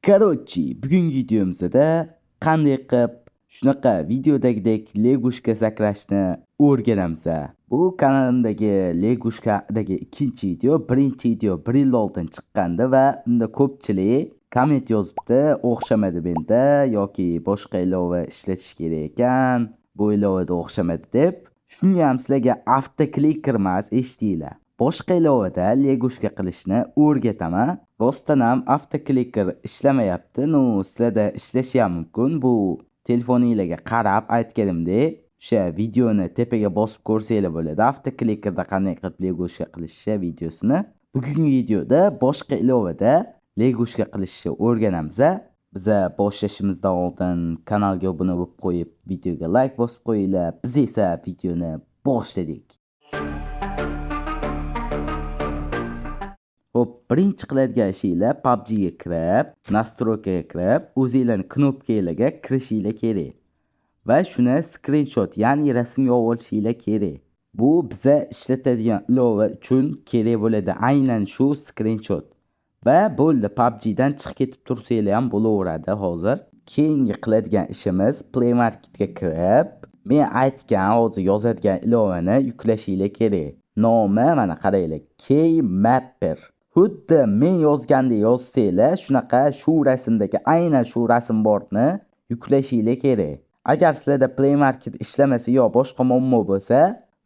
Короче, bugungi videomizda qanday qilib shunaqa videodagidek лягушка sakrashni o'rganamiz. Bu kanalimdagi лягушка dagi ikkinchi video, birinchi video bir yil oldin chiqqandi va unda ko'pchilik komment yozibdi, o'xshamadi menda yoki boshqa ilova ishlatish kerak ekan, bu ilovada o'xshamadi deb. Shunga ham sizlarga автокликер emas, eshitinglar. Boshqa ilovada лягушка qilishni o'rgataman. Rostdan ham автокликер ishlamayapti. Ну, sizlarda ishlashi ham mumkin. Bu telefoninglarga qarab aytganimdek, o'sha videoni tepaga bosib ko'rsanglar bo'ladi. Автокликер da qanday qilib лягушка qilishni videosini. Bugungi videoda boshqa ilovada лягушка qilishni o'rganamiz. Biza boshlashimizdan oldin kanalga obuna bo'lib qo'yib, videoga like bosib qo'yinglar. Biz esa videoni boshladik. Xo'p, birinchi qiladigan ishinglar PUBG ga kirib, настройка ga kirib, o'zinglarning knopkanglarga kirishinglar kerak. Va shuni screenshot, ya'ni rasmga olishinglar kerak. Bu biza ishlatadigan ilova uchun kerak bo'ladi, aynan shu screenshot. Va bo'ldi, PUBG dan chiqib ketib tursanglar ham bo'laveradi hozir. Keyingi qiladigan ishimiz Play Marketga kirib, men aytgan hozir yozadigan ilovani yuklashinglar kerak. Nomi mana qaranglar, Keymapper. Xuddi men yozgandek yozsanglar, shunaqa shu rasmdagi aynan shu rasm borni yuklashinglar kerak. Agar sizlarda Play Market ishlamasa yo boshqa muammo bo'lsa,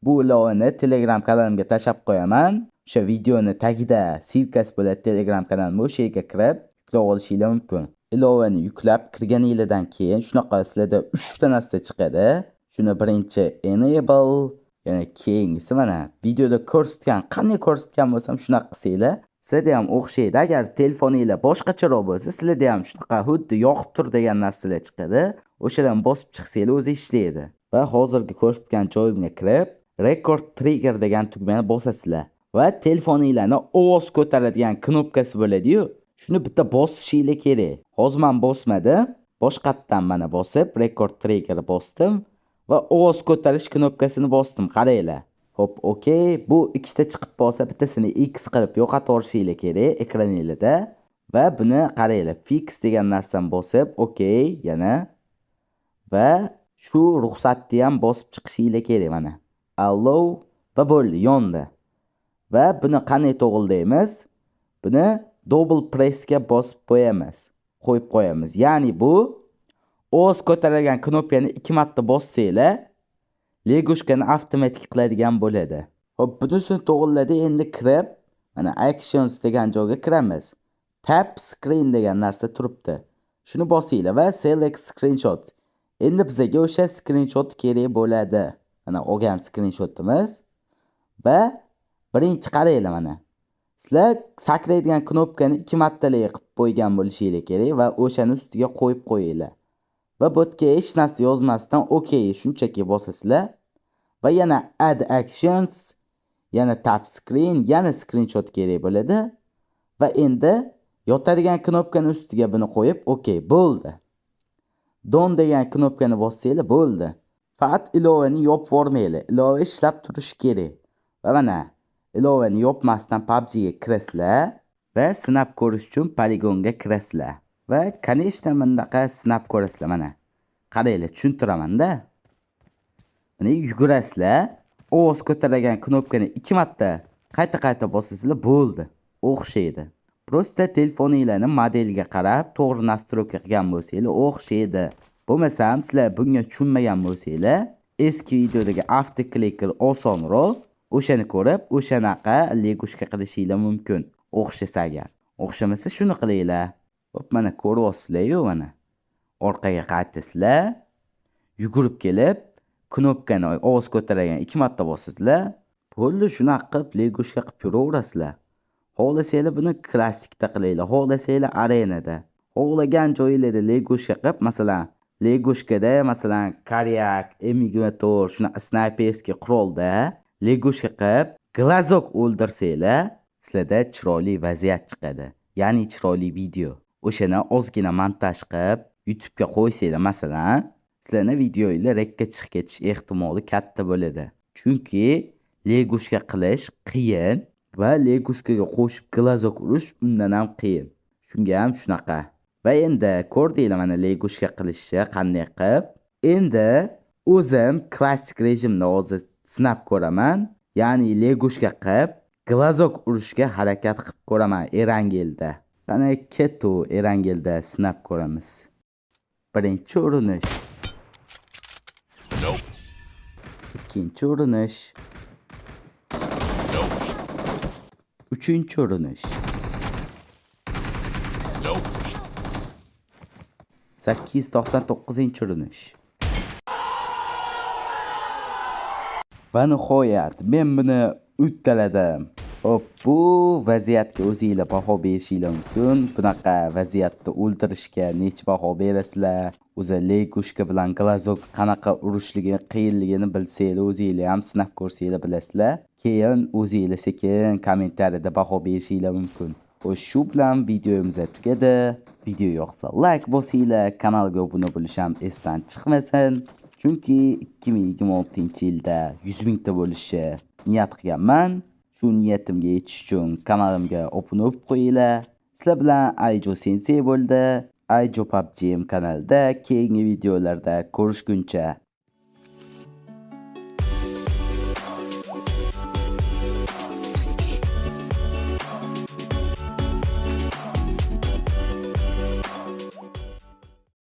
bu ilovani Telegram kanalimga tashlab qo'yaman. O'sha videoni tagida ссылка si bo'ladi Telegram kanalimga, o'sha yerga kirib yuklab olishinglar mumkin. Ilovani yuklab kirganinglardan keyin shunaqa sizlarda 3 ta narsa chiqadi. Shuni birinchi enable, yana keyingisi mana videoda ko'rsatgan, qanday ko'rsatgan bo'lsam shunaqa qilsanglar, sizlarda ham o'xshaydi. Agar telefoninglar boshqacharoq bo'lsa, sizlarda ham shunaqa xuddi yoqib tur degan narsalar chiqadi. O'shadan bosib chiqsanglar o'zi ishlaydi. Va hozirgi ko'rsatgan joyimga kirib, record trigger degan tugmani bosasizlar va telefoninglarni ovoz ko'taradigan knopkasi bo'ladi-yu, shuni bitta bosishinglar kerak. Hozir men bosmadim, boshqatdan mana bosib record trigger bosdim va ovoz ko'tarish knopkasini bosdim, qaranglar. Xo'p, okey, bu ikkita chiqib qolsa, bittasini X qilib yo'qotib yuborishinglar kerak ekraninglarda va buni qaranglar, fix degan narsani bosib, okey, yana va shu ruxsatni ham bosib chiqishinglar kerak mana. Allow va bo'ldi, yondi. Va buni qanday to'g'rilaymiz? Buni double pressga bosib qo'yamiz. Qo'yib qo'yamiz. Ya'ni bu ovoz ko'taradigan knopkani 2 marta bossanglar, лягушка ni avtomatik qiladigan bo'ladi. Xo'p, bunisini to'g'riladi. Endi kirib, mana actions degan joyga kiramiz. Tap screen degan narsa turibdi. Shuni bosinglar va select screenshot. Endi bizaga o'sha screenshot kerak bo'ladi. Mana olgan screenshotimiz va birinchi qaranglar mana. Sizlar sakraydigan knopkani 2 martalik qilib qo'ygan bo'lishinglar kerak va o'shani ustiga qo'yib qo'yinglar. Va bu yerga hech narsa yozmasdan OK shunchaki bosasizlar va yana add actions, yana tap screen, yana screenshot kerak bo'ladi va endi yotadigan knopkani ustiga buni qo'yib OK bo'ldi. Done degan knopkani bossanglar bo'ldi. Faqat ilovani yopib yubormanglar. Ilova ishlab turishi kerak. Va mana ilovani yopmasdan PUBG ga kirasizlar va sinab ko'rish uchun poligonga kirasizlar. Va конечно bundaqa sinab ko'rasizlar mana. Qaranglar, tushuntiraman-da. Mana yugurasizlar, ovoz ko'taradigan knopkani 2 marta qayta-qayta bosasizlar bo'ldi. O'xshaydi. Просто telefoninglarni modeliga qarab to'g'ri настройка qilgan bo'lsanglar o'xshaydi. Bo'lmasam sizlar bunga tushunmagan bo'lsanglar, eski videodagi автокликер osonroq, o'shani ko'rib, o'shanaqa лягушка qilishinglar mumkin. O'xshasa agar. O'xshamasa shuni qilinglar. Hop, mana ko'ryapsizlar-yu mana. Orqaga qaytasizlar, yugurib kelib, knopkani ovoz ko'taradigan 2 marta bosasizlar, bo'ldi, shunaqa qilib лягушка qilib yuraverasizlar. Xohlasanglar buni klassikda qilinglar, xohlasanglar arenada. Xohlagan joyinglarda лягушка qilib, masalan, лягушка da, masalan, Koryak, M24 shunaqa снайперский qurolda лягушка qilib, глазок o'ldirsanglar, sizlarda chiroyli vaziyat chiqadi. Ya'ni chiroyli video. O'shani ozgina montaj qilib, YouTube'ga qo'ysanglar, masalan, sizlarni videoinglar rekka chiqib ketish ehtimoli katta bo'ladi. Chunki лягушка qilish qiyin va лягушка ga qo'shib глазок urish undan ham qiyin. Shunga ham shunaqa. Va endi ko'rdinglar mana лягушка qilishni qanday qilib. Endi o'zim klassik rejimda hozir sinab ko'raman. Ya'ni лягушка qilib, глазок urishga harakat qilib ko'raman Erangelda. Qani, ketu, Erangelda sinab ko'ramiz. Birinchi urinish. Nope. Ikkinchi urinish. Nope. Uchinchi urinish. Nope. 899-urinish. Va nihoyat men buni uddaladim. Hop, bu vaziyatga o'zinglar baho berishinglar mumkin. Bunaqa vaziyatda o'ldirishga necha baho berasizlar? O'zi лягушка bilan глазок qanaqa urishligi qiyinligini bilsanglar, o'zinglar ham sinab ko'rsanglar bilasizlar. Keyin o'zinglar sekin kommentariyada baho berishinglar mumkin. Xo'sh, shu bilan videomiz tugadi. Video yoqsa like bosinglar, kanalga obuna bo'lish ham esdan chiqmasin. Chunki 2026-yilda 100 mingta bo'lishi niyat qilganman. Shu niyatimga yetish uchun kanalimga obuna bo'lib qo'yinglar. Sizlar bilan Ayjo Sensei bo'ldi. Ayjo PUBG kanalida keyingi videolarda ko'rishguncha.